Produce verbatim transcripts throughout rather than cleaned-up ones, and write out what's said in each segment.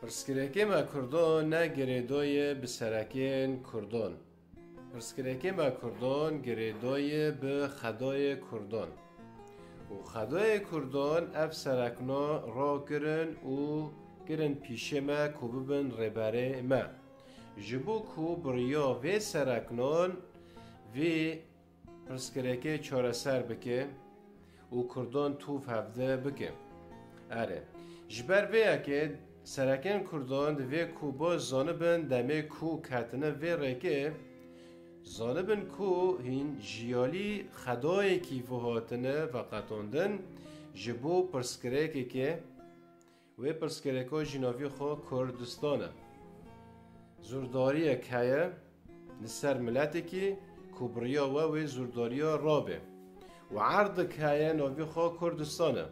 Pirsgirêkê me Kurdan ne girêdayê bi serekên Kurdan. Pirsgirêkê me Kurdan girêdayê bi xedayê Kurdan. Û xedayê Kurdan ev serekna rakirin û kirin pîşê me ku bibin rêberê me. Ji bo ku bi riya vê sereknan vê pirsgirêkê çareser bike û Kurdan tûv hevde bike. Erê, ji ber vê yekê serekên Kurdan divê ku bo zanibin demê ku ketine vê rêkê, zanibin ku hîn jiyalî xedayekî vihatine veqetandin ji bo pirsgirêkekê. Wê pirsgirêko jî navî xwe Kurdistan e. Zûrdariyek heye li ser miletekî ku bi riya we wê zûrdariya rabe. Û erdik heye navî xwe Kurdistan e.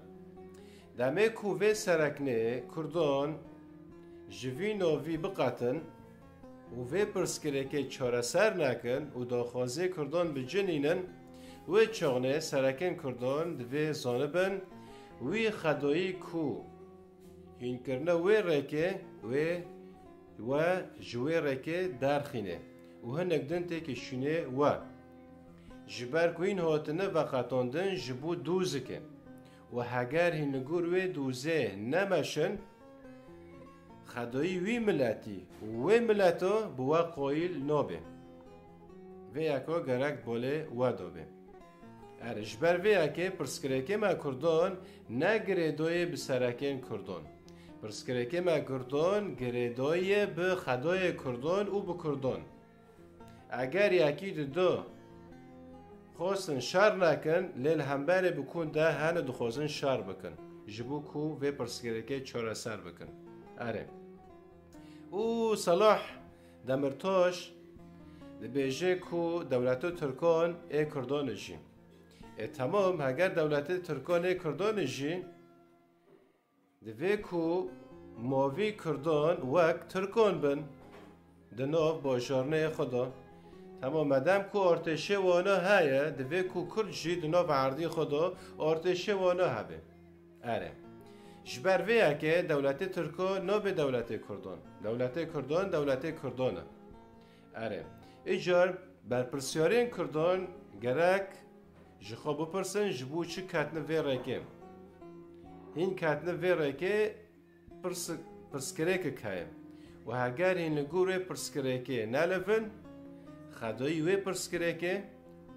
Demê ku vê sereknê Kurdan ji vî navî biqetin û vê pirsgirêkê çareser nekin û daxwazê Kurdan bicinînin, wê çaxnê serekên Kurdan divê zanibin wî xedayî ku hînkirine wê rêkê wê we ji wê rêkê derxîne û hinek din têkişîne we. Ji ber ku hîn hatine veqetandin ji bo dûzikê û heger hîn li gor wê dûzê nemeşin, xedayî wî miletî û wê mileto bi we qayîl nabe. Vê yeka gerek bolê we dabe. Erê, ji ber vê yekê pirsgirêkê me Kurdan ne girêdayê bi serekên Kurdan. Pirsgirêkê me Kurdan girêdayê bi xedayê Kurdan û bi Kurdan. Eger yekî di du xwestin şer nekin, lê li hemberê bi kun de hene dixwazin şer bikin, ji bo ku vê pirsgirêkê çareser bikin. Erê. Û Selah Demirtaş dibêje ku dewleta Tirkan ê Kurdan e jî. E, temam, heger dewleta Tirkan ê Kurdan e jî, divê ku mavî Kurdan wek Tirkan bin di nav bajarnê xwe de. Temam, medem ku artêşê wana heye, divê ku Kurd jî di nav erdî xwe de artêşê wana hebe. Erê. Ji ber vê yekê dewletê Tirko nabe dewletê Kurdan. Dewletê Kurdan, dewletê Kurdan e. Erê. Îcar berpirsiyarên Kurdan gerek ji xwe bipirsin, ji bo çi ketine vê rêkê? Hîn ketine vê rêkê pirs-, pirsgirêkek heye. Û heger hîn li gor wê pirsgirêkê nelivin, xedayî wê pirsgirêkê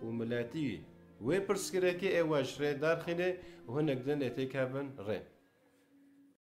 û miletî wê pirsgirêkê ê we ji rê derxîne û hinek din ê têkevin rê.